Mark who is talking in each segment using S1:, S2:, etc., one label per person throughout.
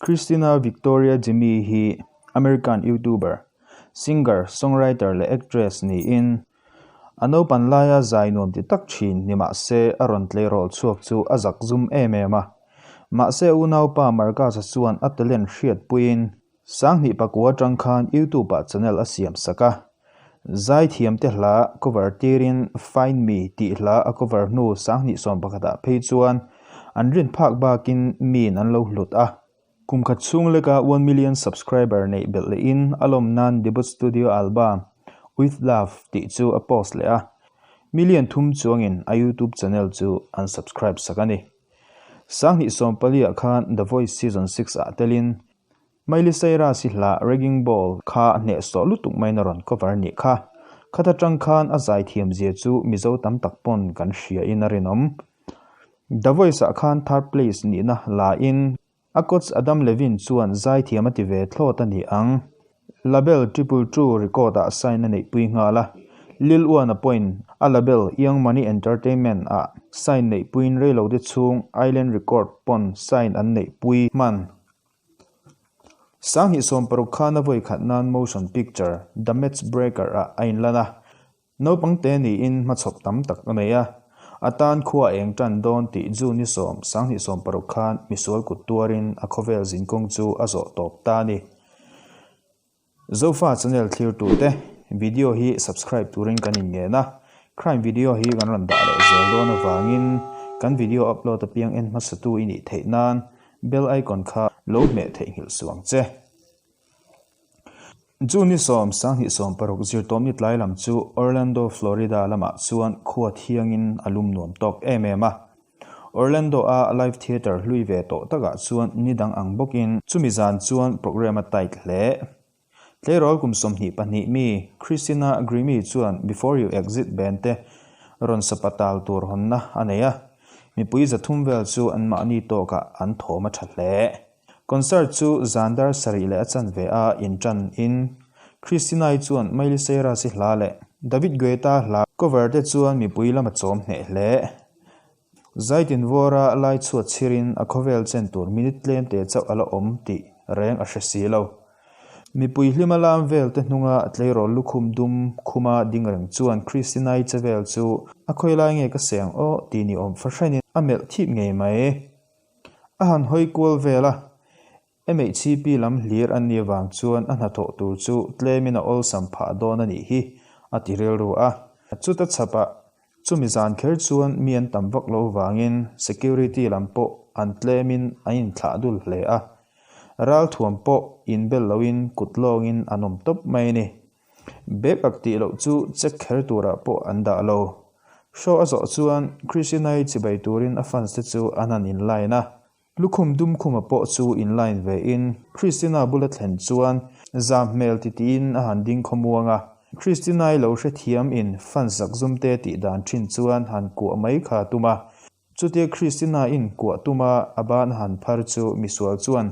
S1: Christina Victoria Jimmy hi American YouTuber, singer, songwriter leh actress niin, a naupan laia zai nuam ti tak thin ni mah se a rawn tleirawl chhuak chu a zak zum em em a. Mahse a unaupa Marcus-a chuan a talent hriatpuiin Sanghnih pakua atang khan YouTube ah channel a siam sak a. Zaithiamte hla cover tirin Find Me tih hla a cover hnu Sanghnih sawmpakhat ah phei chuan an rin phak bakin miin an lo hlut a. Kum khat chhung leka 1 million subscriber neih belh lehin a lawm nan debut studio album With Love tih chu a post leh a. Million thum chuangin a YouTube channel chu an subscribe sak a ni. Sanghnih sawmpali ah khan The Voice Season 6 ah telin Miley Cyrus-i hla Wrecking Ball kha a hnehsawh lutuk maiin a rawn cover nih kha. Khat atang khan a zaithiam zia chu Mizo tam tak pawn kan hria in a rinawm. The Voice ah khan third place nihna la in a coach Adam Levine chuan zaithiam a ti ve thlawt a ni ang. Label Triple Two record ah sign a neihpui nghal a, Lil Uan-a pawhin a label Young Money Entertainment ah sign neihpuiin reilote chhung Island Record pawn sign an neihpui hman. Sanghnih 60 khan a vawi khat nan motion picture The Match Breaker ah a inlan a, naupang te niin hmachhawp tam tak a nei a, a tan khua a eng tan dawn tih June ni sawm Sanghnih 60 khan misual kut tuarin a khawvel zinkawng chu a zawh tawp ta a ni. Zofa channel thlirtute video hi subscribe turin kan inngen a, crime video hi kan rawn dah leh zel dawn avangin kan video upload apiang en hmasatu i nih theih nan bell icon kha lo hmeh theihnghilh suh ang che. June ni sawm 2016 zirtawm ni tlai lam chu Orlando, Florida lamah chuan khua thiangin a lum nuam tawk em em a. Orlando a live theatre hlui ve tawh takah chuan ni dang ang bawkin chumi zan chuan program a tight hle. Tleirawl kum 22 mi Christina Grimmie chuan Before You Exit band te rawn sapatal tur hawnna a nei a, mipui 300 vel chu anmahni tawkah an thawm a tha hle. Concert chu zan dar sarih leh a chanve a intan in Christina-i chuan Miley Cyrus-i hla leh David Guetta hla cover te chuan mipui lam a chawm hneh hle. Zaitin vawra lai chhuat chhirin a khawvel chen tur minute tlem te chauh a la awm tih reng a hre si lo. Mipui hlima lam vel te hnunga tleirawl lukhum dum khuma ding reng chuan Christina-i che vel chu a khawi lai nge ka seng aw tih ni awm fahranin a melh thip ngei mai. A han hawi kual vel a, MHCP lam hlir an nih avang chuan a hnathawh tur chu tlemin a awlsam phah dawn a nih hi, a ti rilru a. Chuta chhapah chumi zan kher chuan mi an tam vak lo vangin security lam pawh an tlemin an inthlah dul hle a. Ralthuam pawh inbel loin kut lawngin an awm tawp mai a ni. Bag ak tih loh chu check kher turah pawh an dah lo. Show a zawh chuan Christina-i chibai turin a fans te chu an han inline a. Lukhum dum khuma pawh chu inline ve in Christina bula thlen chuan zam hmel titiin a han ding khawmuang a. Christina-i lo hrethiam in fans zak zum te tih dan thin chuan han kuah mai kha a tum a. Chutia Christina-in kuah tuma a ban a han phar chu misual chuan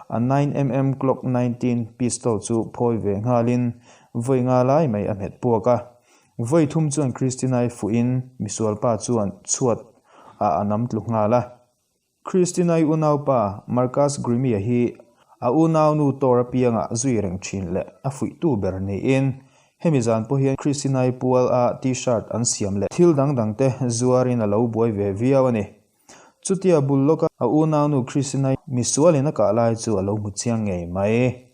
S1: a 9mm Glock 19 pistol chu phawi ve nghalin vawi nga lai mai a hmet puak a. Vawi thum chuan Christina-i fuhin misualpa chuan chhuat ah a nam tlu nghal a. Christina-i unaupa Marcus Grimmie-a hi a unaunu Tor apianga zui reng thin leh a fuihtu ber niin hemi zan pawh hian Christina-i pual a T-shirt an siam leh thil dang dang te zuarin a lo buai ve viau a ni. Chutia bul lawka a unaunu Christina-i misualin a kah lai chu a lo hmu chiang ngei mai.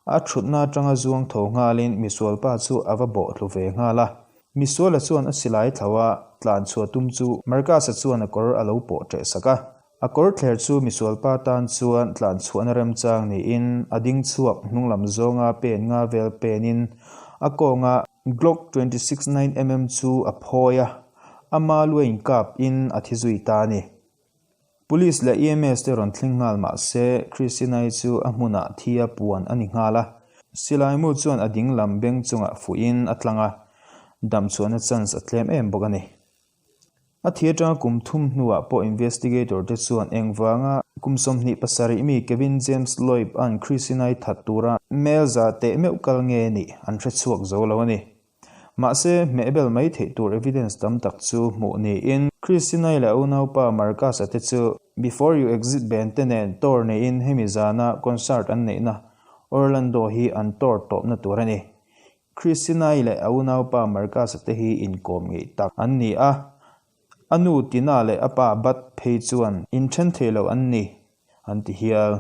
S1: A thutna atanga zuang tho nghalin misualpa chu a va bawh tlu ve nghal a. Misuala chuan a silai thlo a, tlan chhuah tum chu Marcus-a chuan a kawr a lo pawh ṭeh sak a. A kawr thler chu misualpa tan chuan tlan chhuahna remchang niin a ding chhuak hnunglam zawnga pen nga vel penin a kawnga Glock 26 9mm chu a phawi a, ama lu a inkap in a thi zui ta a ni. Police leh EMS te rawn thleng nghal mah se, Christina-i chu a hmunah thi a puan a ni nghal a. Silaimu chuan a ding lam beng chungah fuhin a tlang a, dam chhuahna chance a tlem em bawk a ni. A thi atanga kum thum hnuah pawh investigator te chuan engvanga kum 27 mi Kevin James Loeb-a'n Christina-i that tura mel za teh meuh kal nge nih an hre chhuak zo lo a ni. Mahse, hmehbel mai theih tur evidence tam tak chu hmuh niin Christina-i leh a unaupa Marcus-a te chu Before You Exit band te nen tour neiin hemi zana concert an neihna Orlando hi an tour tawpna tur a ni. Christina-i leh a unaupa Marcus-a te hi inkawm ngeih tak an ni a, a nu Tina leh a pa Bud phei chuan inthen thei lo an ni an ti hial.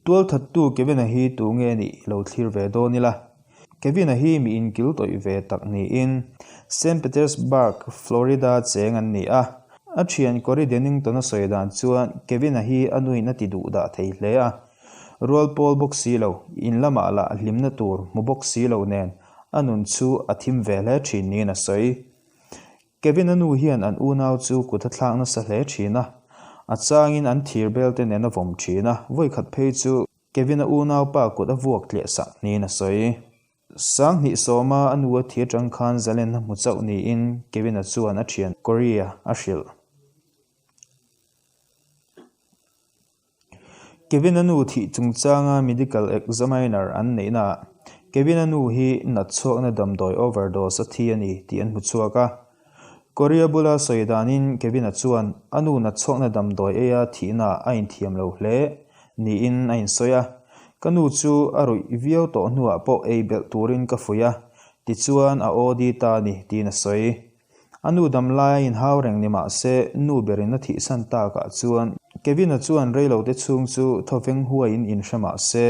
S1: Tualthattu Kevin-a hi tu nge nih lo thlir ve dawn ila? Kevin-a hi mi inkil tawih ve tak niin Saint Petersburg, Florida cheng an ni a. A thian Corey Dennington-a sawi dan chuan Kevin-a hi a nuin a ti duh dah thei hle a. Rual pawl bawk si lo, in lamah lah hlimna tur hmu bawk si lo nen a nun chu a thim ve hle thin niin a sawi. Kevin-a nu hian an unau chu kut a thlak nasa hle thin a, a changin an thir bel te nen a vawm thin a, vawikhat phei chu Kevin-a unaupa kut a vuak tliah sak niin a sawi. Sanghnih sawma a nu a thi atang khan zalenna hmu chauh niin Kevin-a chuan a thian Corey-a a hrilh. Kevin-a nu thih chungchanga medical examiner an neihnaah Kevin-a nu hi natchhuakna damdawi overdose a thi a ni tih an hmu chhuak a. Korea bula sawi danin Kevin-a chuan a nu natchhuakna damdawi eia thihnaah a inthiam lo hle niin a insawi a. Ka nu chu a ruih viau tawh hnuah pawh ei belh turin ka fuih a, tichuan a OD ta a ni tiin a sawi. A nu dam lai a inhau reng ni mah se, nu berin a thihsan takah chuan Kevin-a chuan reilote chhung chu thawveng huaiin inhre mah se.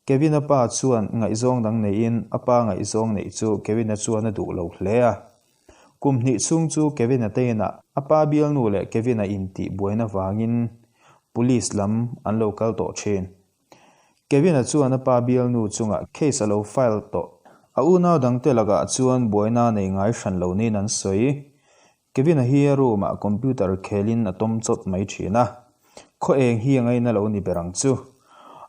S1: Kevin-a pa chuan ngaihzawng dang neiin a pa ngaihzawng neih chu Kevin-a chuan a duh lo hle a. Kum hnih chhung chu Kevin-a te inah a pa bialnu leh Kevin-a intih buaina vangin Police lam an lo kal tawh thin. Kevin-a chuan a pa bialnu chungah case a lo file tawh. A unau dangte lakah chuan buaina nei ngai hran lo niin an sawi. Kevin-a hi a room-ah computer khelin a tawm chawt mai thin a. Khaw eng hi a ngaina lo ni ber ang chu.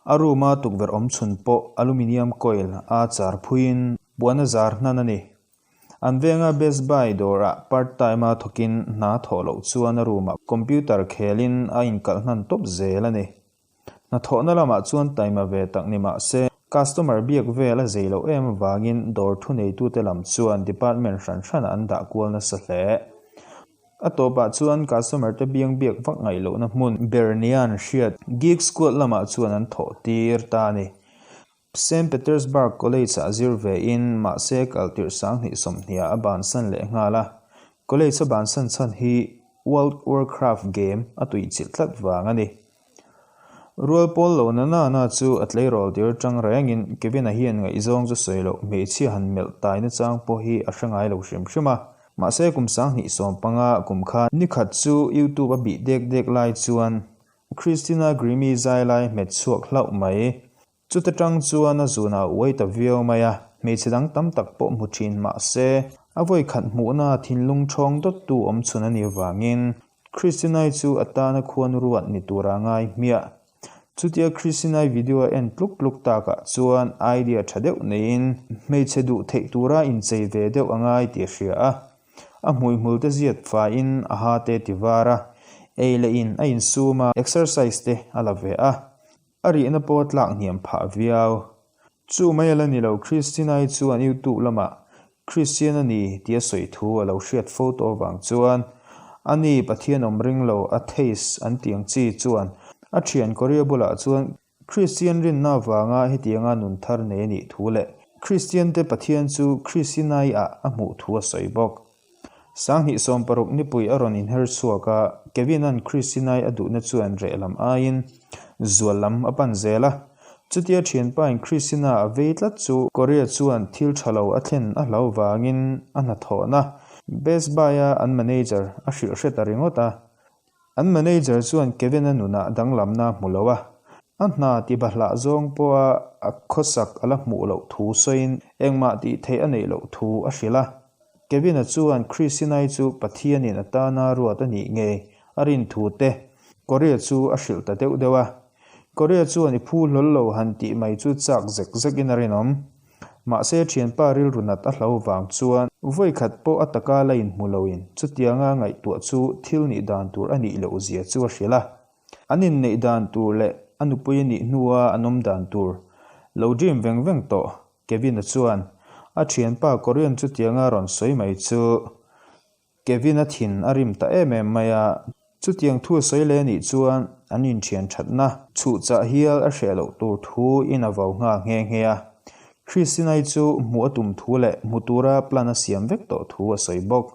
S1: A room-a tukverh awm chhun pawh aluminium coil a char phuiin puan a zar hnan a ni. An venga Best Buy dawrah part time-a thawkin hna thawh loh chuan a room-ah computer khelin a inkalh hnan tawp zel a ni. Hnathawhna lamah chuan taima ve tak ni mah se, customer biak vel a zei loh em avangin dawr thuneitute lam chuan department hran hranah an dah kual nasa hle. A tawpah chuan customer te biang biak vak ngaih lohna hmun ber nia an hriat Geek Squad lamah chuan an thawh tir ta a ni. Saint Petersburg College-ah zir vein mahse kaltirh 2020 a bansan leh nghal a. College a bansan chhan hi World Warcraft game a tuichilh tlat vang a ni. Rual pawl lo na na na chu a tleirawl tir tang rengin Kevin-a hian ngaihzawng chu sawi loh hmeichhia han melh tai na chang pawh hi a hre ngai lo hrim hrim a. Mahse kum 2015 kum khan nikhat chu YouTube a bih dek dek lai chuan Christina Grimmie zai lai hmet chhuak hlauh mai. Chuta tang chuan a zunah a uai ta viau mai a, hmeichhe dang tam tak pawh hmu thin mah se, a vawi khat hmuhna thinlung thawng dawttu awm chhun a nih avangin Christinai chu a tana khuan ruat ni tura ngai hmiah. Chutia Christinai video a en tluk tluk takah chuan idea tha deuh neiin hmeichhe duh theih tura inchei ve deuh a ngai tih a hria a. A hmuihmul te ziat faiin a ha te ti var a, ei leh in a insum a, exercise te a la ve a. A rihna pawh a tlak hniam phah viau. Chu mai a la ni lo, Christina-i chuan YouTube lamah Christian a ni tih a sawi thu a lo hriat fo tawh avang chuan a ni Pathian awm ring lo atheist an tih ang chi chuan a thian Korea bulah chuan Christian rinna avanga hetianga nun thar nei a nih thu leh Christian te Pathian chu Christina-i ah a hmuh thu a sawi bawk. 2016 nipui a rawn inher chhuak a, Kevin-a'n Christina-i a duhna chuan reh lam aiin zual lam a pan zel a. Chutia thianpain Christina a vei tlat chu Korea chuan thil tha lo a thlen a hlau vangin a hnathawhna Best Buy-a an manager a hrilh hre ta ringawt a. An manager chuan Kevin-a nunah danglamna a hmu lo a, a hna ti bahlah zawng pawha a khawsak a la hmuh loh thu sawiin engmah tih theih a neih loh thu a hrilh a. Kevin-a chuan Christina-i chu Pathianin a tana ruat a nih ngei a rin thu te Korea chu a hrilh ta deuh deuh a. Korea chuan i phu hlawl lo han tih mai chu chak zek zekin a rinawm. Mahse thianpa rilru nat a hlo vang chuan vawi khat pawh a taka la inhmu loin chutianga ngaihtuah chu thil nih dan tur a nih loh zia chu a hrilh a. An inneih dan tur leh a nupui a nih hnua an awm dan tur lo dream veng veng tawh Kevin-a chuan. A thianpa Korean chutianga rawn sawi mai chu Kevin-a thin a rim ta em em mai a, chutiang thu a sawi leh anih chuan an inthian thatna chhuhchah hial a hreh loh tur thu in a vau nghal nghe nghe a. Christina-i chu hmuh a tum thu leh hmu tura plan a siam vek tawh thu a sawi bawk.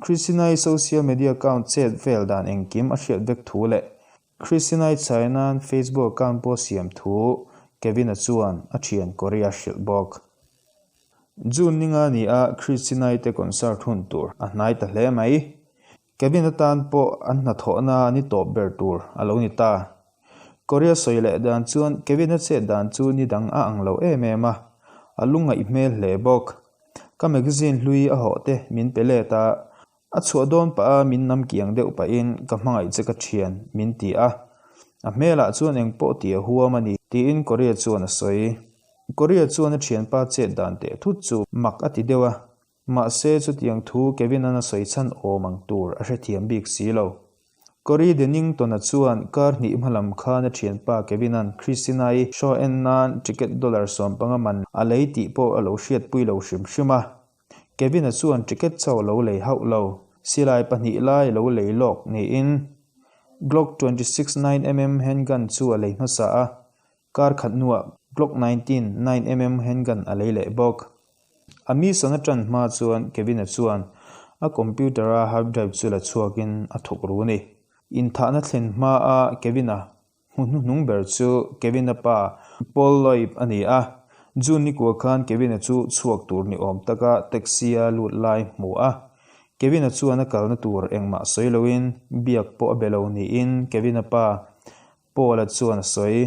S1: Christina-i social media account chet vel dan engkim a hriat vek thu leh Christina-i chhai nan Facebook account pawh siam thu Kevin-a chuan a thian Korea hrilh bawk. June ni nga ni a Christina-i te concert hun tur a hnai ta hle mai. Kevin atan pawh an hnathawhna ni tawp ber tur a lo ni ta. Korea sawi leh dan chuan Kevin-a chet dan chu ni dang a ang lo em em a, a lungngaih hmel hle bawk. Ka magazine hlui a hawh te min pe let a, a chhuah dawn pah a min nam kiang deuh pahin ka hmangaih che ka thian min ti a, a hmelah chuan eng pawh tih a huam a ni tiin Korea chuan a sawi. Korea chuan a thianpa chet dan teh thut chu mak a ti deuh a, mahse chutiang thu Kevin-a'n a sawi chhan awm ang tur a hrethiam bik si lo. Cory Dennington-a chuan kar hnih hmalam khan a thianpa Kevin-a'n Christina-i show en nan ticket dollar 15 man a lei tih pawh a lo hriatpui lo hrim hrim a. Kevin-a chuan ticket chauh a lo lei hauh lo, silai pahnih lai a lo lei lawk niin Glock 26 9mm handgun chu a lei hmasa a, kar khat hnuah Glock 19 9mm handgun a lei leh bawk. A mission a tan hma chuan Kevin-a chuan a computer-a hard drive chu la chhuakin a thawk ru a ni. Inthahna thlen hmaa Kevin-a hmu hnuhnung ber chu Kevin-a pa Paul Loeb a ni a. June ni kua khan Kevin-a chu chhuak tur ni awm taka taxi-a lut lai hmu a. Kevin-a chuan a kalna tur engmah sawi loin biak pawh a be lo niin Kevin-a pa Paul-a chuan a sawi.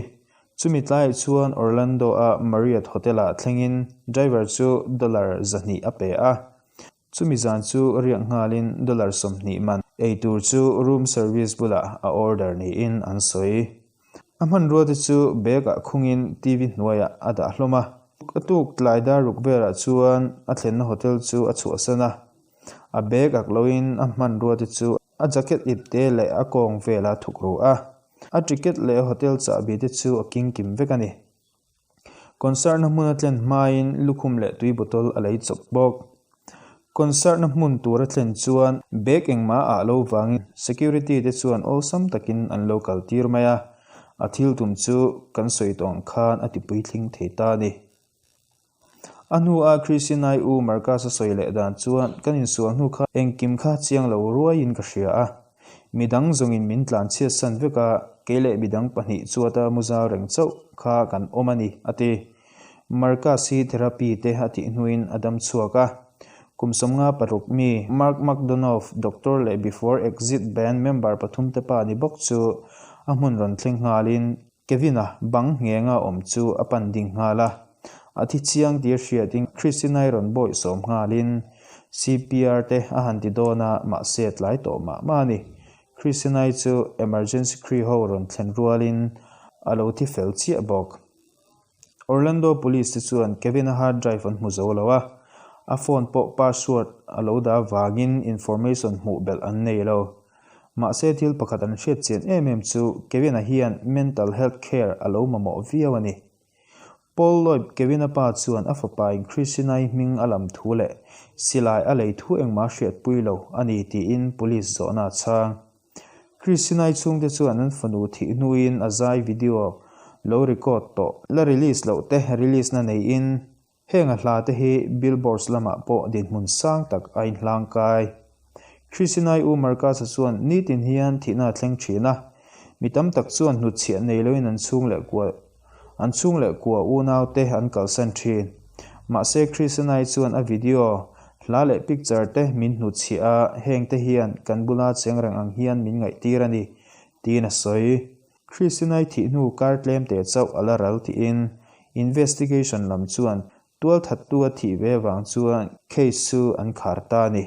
S1: Chumi tlaiah chuan Orlando-a Marriott Hotel-ah thlengin driver chu dollar 200 a pe a. Chumi zan chu riak nghalin dollar 20 man ei tur chu room service bulah a order niin an sawi. A hmanrua te chu bag-ah khungin TV hnuaiah a dah hlawm a. A tuk tlai dar ruk velah chuan a thlenna hotel chu a chhuahsan a. A bag ak loin a hmanrua te chu a jacket ip te leh a kawng vela thuk ru a. A ticket leh hotel chahbi te chu a king kim vek a ni. Concert na hmun a thlen hmain lukhum leh tui bottle a lei chawp bawk. Concert na hmun tur a thlen chuan bag engmah ah lo vangin security te chuan awlsam takin an lo kal tir mai a, a thil tum chu kan sawi tawh ang khan a ti puitling thei ta a ni. A hnu a Christian-i u Marcus-a sawi leh dan chuan kan insual hnu kha engkim kha chiang lo ruaiin ka hria a. Midang zawngin min tlan chhiat san vek a, kei leh midang pahnih chuata muzal reng chauh kha kan awm a ni, a ti. Marcus hi therapy te a tih hnuin a dam chhuak a. Kum 56 mi Mark McDonough, doctor leh Before Exit band member pathum te pa ni bawk chu a hmun rawn thleng nghalin Kevin-a bang nghenga awm chu a pan ding nghal a, a thi chiang tih a hriatin Christina-i rawn bawih sawm nghalin CPR te a han ti dawn a, mahse a tlai tawh mah mah a ni. Christina-i chu emergency crew ho rawn thlen rualin a lo thi fel chiah bawk. Orlando Police te chuan Kevin-a hard drive an hmu zo lo a, a phone pawh password a lo dah avangin information hmuh belh an nei lo. Mahse thil pakhat an hriat chian em em chu Kevin-a hian mental health care a lo mamawh viau a ni. Paul Loeb Kevin-a pa chuan a fapa in Christina-i hming a lam thu leh silai a lei thu engmah hriatpui lo a ni tiin police zawhna a chhang. Christina-i chhungte chuan an fanu thih hnuin a zai video lo record tawh la release loh te release na neiin Heng a hla te hi billboards lamah pawh dinhmun sang tak a inhlang kai. Christinai U Marcus-a chuan nitin hian thihna a thleng thin a, mi tam tak chuan hnutchhiah nei loin an chhung leh kua an chhung leh kua unaute an kalsan thin. Mahse Christinai chuan a video, hla leh picture te min hnutchhiah a, heng te hian kan bula cheng reng ang hian min ngaihtir a ni, tiin a sawi. Christinai thih hnu kar tlem teh chauh a la ral tiin investigation lam chuan tualthattu a thih ve vang chuan case chu an khar ta a ni.